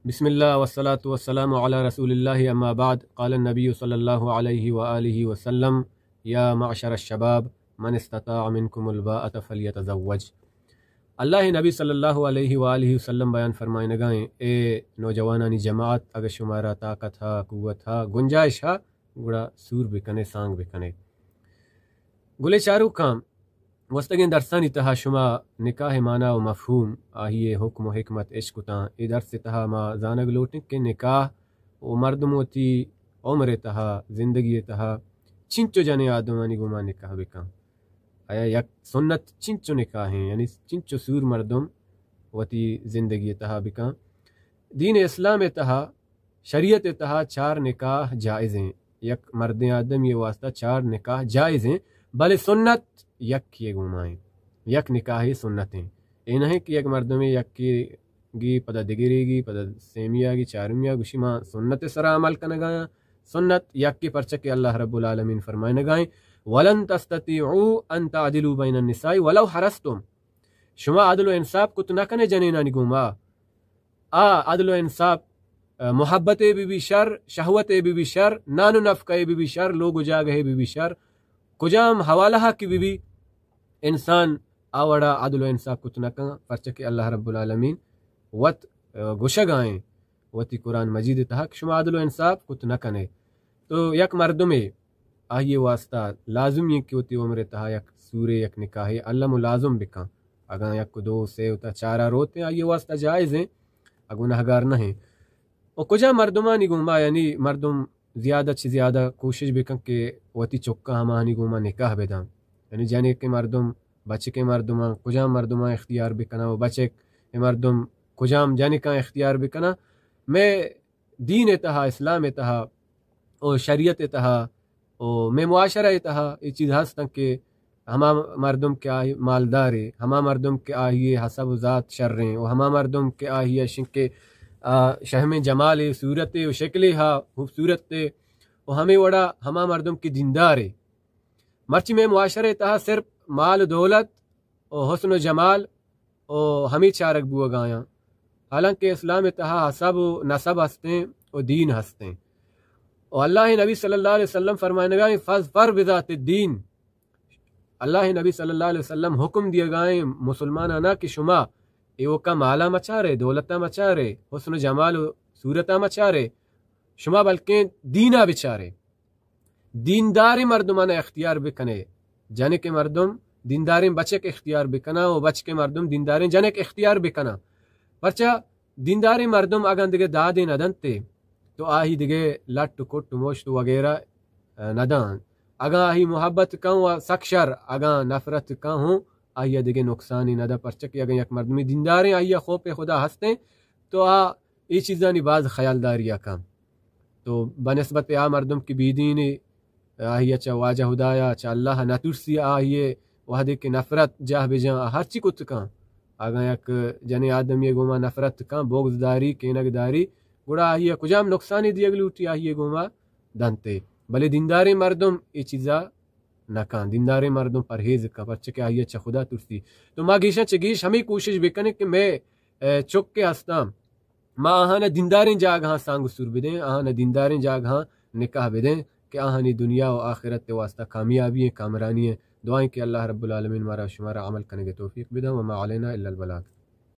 بسم الله والصلاة والسلام على رسول الله، أما بعد. قال النبي صلى الله عليه وآله وسلم: يا معشر الشباب، من استطاع منكم الباءة فليتزوج. اللہ نبی صلی اللہ علیہ وآلہ وسلم بیان فرمائنگائیں، اے نوجوانانی جماعت، اگر شمارا طاقت ہا، قوت ہا، گنجائش ہا، گڑا سور بکنے، سانگ بکنے۔ گلے چاروکاں، گوستگیں درسانی تہا شما نکاح مانا و مفہوم، آہی حکم و حکمت اشکتاں۔ اے درس تہا ما زانگ لوٹیں کہ نکاح و مردم وتی عمر تہا، زندگی تہا چنچو جنیں آدمانی گوما نکاح بکن۔ آیا یک سنت چنچو نکاح ہیں، یعنی چنچو سور مردم وتی زندگی تہا بکن۔ دین اسلام تہا، شریعت تہا چار نکاح جائز ہیں۔ یک مردیں آدمی واسطہ چار نکاح جائز ہیں، بلے سنت یک کے گوما ہیں۔ یک نکاح سنت ہیں۔ اے نہیں کہ یک مردمے یک کے گی، پدا دگرے گی، پدا سیمیا گی، چارمیا گوشی ما سنت سرا عمل کنگایا۔ سنت یک کے، پرچہ کہ اللہ رب العالمین فرمائنگائیں، ولن تستطيعوا أن تعدلوا بين النساء ولو حرصتم۔ شما عدل و انصاف کت نہ کنے جنینانی گوما۔ آ عدل و انصاف، آ، محبت بی بی شر، شہوت بی بی شر، نان و نفقہ بی بی شر، لوگ و جاگہ بی بی شر، کجام حوالہ کی بی بی، انسان آ وڑا عدل و انصاف کت نہ کن، پرچہ کہ اللہ رب العالمین وت، آ، گوشگائیں وتی قرآن مجید تہا کہ شما عدل و انصاف کت نہ کنے۔ تو یک مردمے آئی واسطہ لازمی کہ وتی عمر تہا یک سورے، یک نکاحے الم و لازم بکن۔ اگاں یک دو سے و تا چارا روت ہیں، آئی واسطہ جائز ہیں، گناہگار نہ ہیں۔ و کجا مردمانی گوما، یعنی مردم زیادہ چہ زیادہ کوشش بکن کہ وتی چکاں ہماہانی گوما نکاح بدن۔ یعنی جنکیں مردم، بچکیں مردماں، کجام مردماں اختیار بکناں و بچک مردم کجام جنکاں اختیار بکناں۔ مئے دین تہا، اسلام تہا و شریعت تہا و مئے معاشرہ تہا اے چیز ہستن کہ ہما مردم کہ آئی مالدارے، ہما مردم کہ آئی حسب و ذات شریں و ہما مردم کہ آئی اشن کہ، آ، شہمیں جمالے، صورتے و شکلے ہا خوبصورت تے و ہمیں وڑا ہما مردم کہ دیندارے۔ مرچی مئے معاشرہ تہا صرف مال و دولت و حسن و جمال و ہمے چارگ بوگایاں، حالانکہ اسلام تہا حسب و نسب ہستیں و دین ہستیں۔ و اللہ نبی صلی اللہ علیہ وسلم فرمائنگائیں، فاظفر بذات الدین۔ اللہ نبی صلی اللہ علیہ وسلم حکم دیگائیں مسلمانانا کہ شما ایوکا مالا مچارے، دولتا مچارے، حسن و جمال و صورتا مچارے، شما بلکیں دینا بچارے۔ دینداریں مردمانا اختیار بکنے۔ جنکیں مردم دینداریں بچک اختیار بکناں و بچکیں مردم دینداریں جنک اختیار بکناں۔ پرچا دینداریں مردم اگاں دگہ دادے نہ دنتے تو آہی دگہ لٹ و کٹ و مشت و وغیرہ، آ، نہ دان۔ اگاں آہی محبت کن و سک شر، اگاں نفرت کن ہوں، آہی دگہ نقصانی نہ دا۔ پرچا کہ اگاں یک مردمی دینداریں، آہی خوف خدا ہستیں، تو آ اے چیزانی باز خیالداری ء کن۔ تو بنسبت آ مردم کہ بیدینے، آہی ء چہ واجہ ہدایا، چہ اللہ ء نہ ترسی، آہی ء وہدے کہ نفرت جاہ بجاں، آ ہرچی کت کن، اگاں یک جنیں آدمی ء گوما نفرت کن، بغض داری، کینگ داری، گڑا آہی ء کجام نقصانے دیگ لوٹی آہی ء گوما دنتے۔ بلے دینداریں مردم اے چیزا نہ کن، دینداریں مردم پرہیز کن، پرچہ کہ آہی ء چہ خدا ترسی۔ تو ما گیشاں چہ گیش ہمے کوشش بکنیں کہ مئے، اے، چک کہ ہستاں، ما آہانا دینداریں جاگہاں سانگ و سور بدیں، آہانا دینداریں جاگہاں نکاح بدیں کہ آہانی دنیا و آخرت واسطہ کامیابی ہیں، کامرانی ہیں۔ دعائیں کہ اللہ رب العالمین مارا و شمارا عمل کنگ توفیق بدن۔ وما علینا الا البلاغ۔